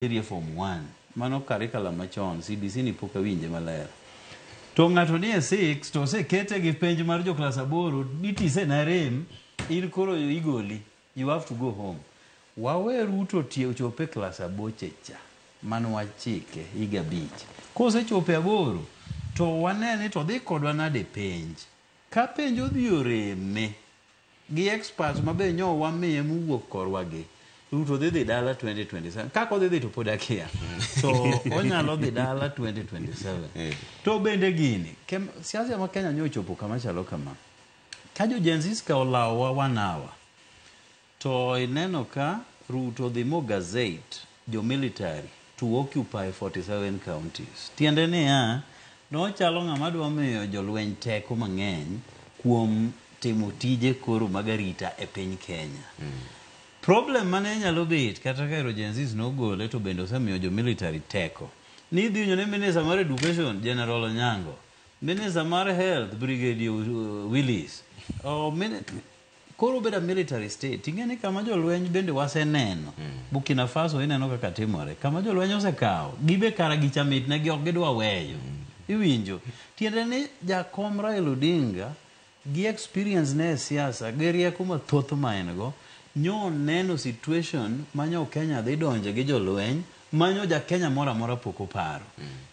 Nitiere form 1 mano curriculum machon CBC ni pok awinje maler to ng'ato ni e 6 to osekete gi penj mar jo klas aboro nitise na rem in koro igoli you have to go home wawe Ruto tie ochope klas aboche cha mano wachike higa abich kosechopo e aboro to wane ni to dhi kodwa nade penj ka penj odhi oreme gi experts ma be nyo wamiye mowuok korwa gi Ruto dhi dhi dala 2027 kaka odhi dhi to pod akia to onyalo dhi dala 2027 to bende gini siasa ma Kenya nyo ochopo kama chalo kama ka jo Gen Zs ka olawowa one hour to ineno ka Ruto dhi mo gazette jo military to occupy 47 counties tiende niya nochalo ng'ama dwa miyo jolweny teko mang'eny kuom timo tije koro mag arita e piny Kenya. Problem mane nyalo bet kata ka ero Gen Zs nogole to bende osemiyo jo military teko. Ni idhi winjo ni minister mar education General Onyango, minister mar health Brigadier Willis, koro obedo a military state. Ing'e ni kama jolweny bende waseneno. Burkina Faso ineno kaka timore. Kama jolweny osekawo, gibe kara gicha mit negi ok gidwa weyo. Iwinjo. Tiende ni jakom Raila Odinga gi experience ne e siasa gi rieko mathoth ma en go nyo neno situation ma nyo Kenya dhi donje gi jolweny manyo ja Kenya moro amora pok oparo.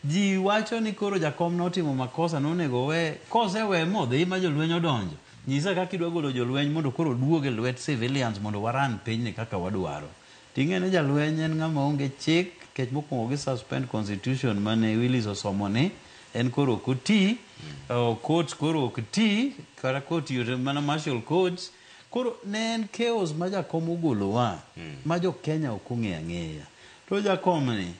Ji wacho ni koro jakom notimo makosa nonego we kosewe modhi ma jolweny odonjo. Nyisa kaka idwa golo jolweny mondo koro oduog e lwet civilians mondo waran pinyni kaka wadwaro. Ting'e ni jalweny en ng'ama onge chik kech mokwongo gi suspend constitution mane Willis osomo ni en koro ok oti, court koro ok ti, kata kotiyo to mana martial courts. Koro ne en chaos ma jakom ogolowa ma jo Kenya ok ong'eyo ang'eya. To jakom ni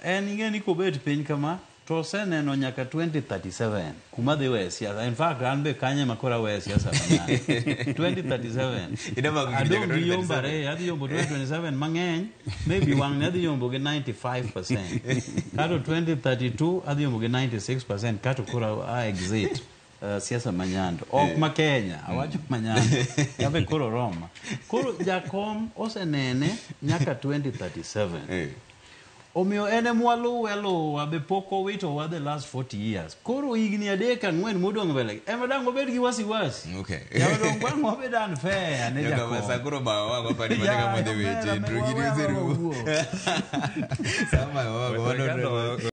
en ing'e ni kobet piny kama to oseneno nyaka 2037 kuma dhi weye siasa. In fact an be kanye ma koro aweye siasa manyalo. 2037. Ida mako gini nyaka Adong' gi yombo 2037. ariyo, adhi yombo 2027 mang'eny, maybe wang'ni adhi yombo gi 95%. Kato 2032 adhi yombo gi 96% kato koro a exit siasa manyando. Ok ma Kenya, awacho manyando. Kabe koro roma. Koro jakom osenene nyaka 2037. Omiyo en emwaluwe aluwa be pok owitowa the last 40 years. Koro higni adek ang'wen modong' mbele ema dang' wabed gi wasiwasi. Yawa dong' bang' wabed unfair ne Joka jakom. masa koro bawa wako pani Ya, mane kama dhi omera, weche. me Drugi wawe oserumo. wawuo. Sama wago Wekando- wanonre.